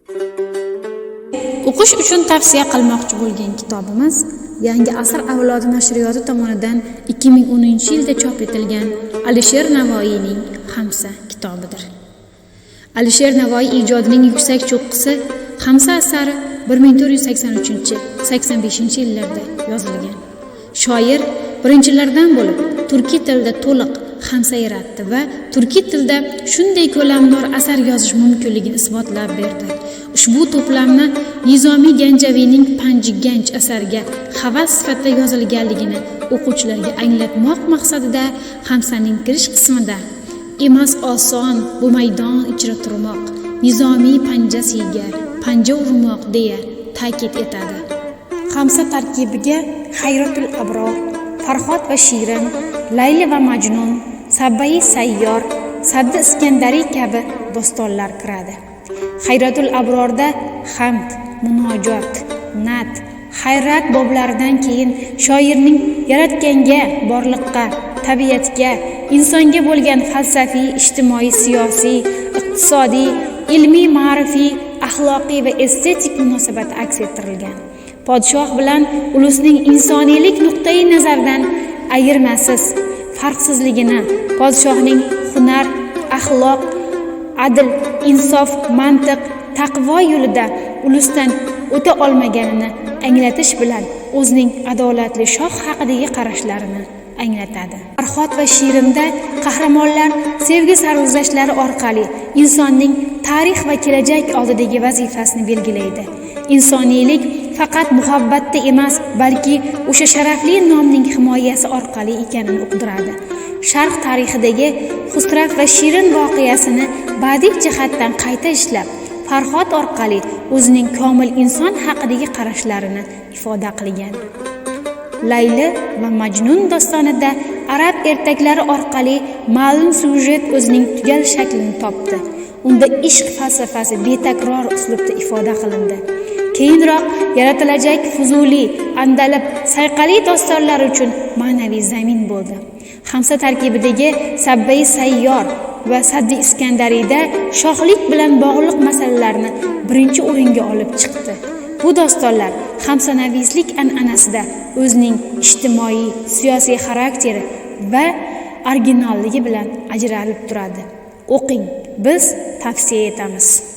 O'qish uchun tavsiya qilmoqchi bo'lgan kitobimiz Yangi asr avlodi nashriyoti tomonidan 2010-yilda chop etilgan Alisher Navoiyning Xamsa kitobidir. Alisher Navoiy ijodining yuksak cho'qqisi Xamsa asari 1483-85 yillarda yozilgan. Shoir birinchilardan bo'lib turkiy tilda to'liq xamsa yaratdi va turkiy tilda shunday ko'lamdor asar yozish mumkinligini isbotlab berdi. Ushbu to'plamni Nizomiy Ganjaviyning Panji Ganj asariga havas sifatida yozilganligini o'quvchilarga anglatmoq maqsadida Xamsaning kirish qismida: "Emas oson bu maydon ichra turmoq, Nizomiy panjasiga panja urmoq", deya ta'kid etadi. Xamsa tarkibiga Hayratul Abror, Farhod va Shirin, Layli va Majnun, Sabai Sayyor, Saddi Iskandariy kabi dostonlar kiradi. Hayratul Abrorda hamd, munojot, na'at, hayrat boblaridan keyin shoirning yaratganga, borliqqa, tabiatga, insonga bo'lgan falsafiy, ijtimoiy, siyosiy, iqtisodiy, ilmiy, ma'rifiy, axloqiy va estetik munosabati aks ettirilgan. Podshoh bilan ulusning insoniylik nuqtai nazaridan ayirmasiz, farqsizligini, podshohning hunar, axloq, adl, insof, mantiq, taqvo yo'lida ulusdan o'ta olmaganini anglatish bilan o'zining adolatli shoh haqidagi qarashlarini anglatadi. Farhod va Shirinda qahramonlar sevgi sarguzashtlari orqali insonning tarix va kelajak oldidagi vazifasini belgilaydi. Insoniylik faqat muhabbatda emas, balki o'sha sharafli nomning himoyasi orqali ekanini uqdiradi. Sharq tarixidagi Xusrav va Shirin voqeasini badiiy jihatdan qayta ishlab, Farhod orqali o'zining komil inson haqidagi qarashlarini ifoda qilgan. Layli va Majnun dostonida arab ertaklari orqali ma'lum syujet o'zining tugal shaklini topdi. Unda ishq falsafasi betakror uslubda ifoda qilindi. Keyinroq yaratilajak Fuzuliy, Andalib, Sayqaliy dostonlari uchun ma'naviy zamin bo'ldi. Xamsa tarkibidagi Sabbai Sayyor va Saddi Iskandariyda shohlik bilan bog'liq masalalarni birinchi o'ringa olib chiqdi. Bu dostonlar xamsanavislik an'anasida o'zining ijtimoiy, siyosiy xarakteri va originalligi bilan ajralib turadi. O'qing, biz tavsiya etamiz.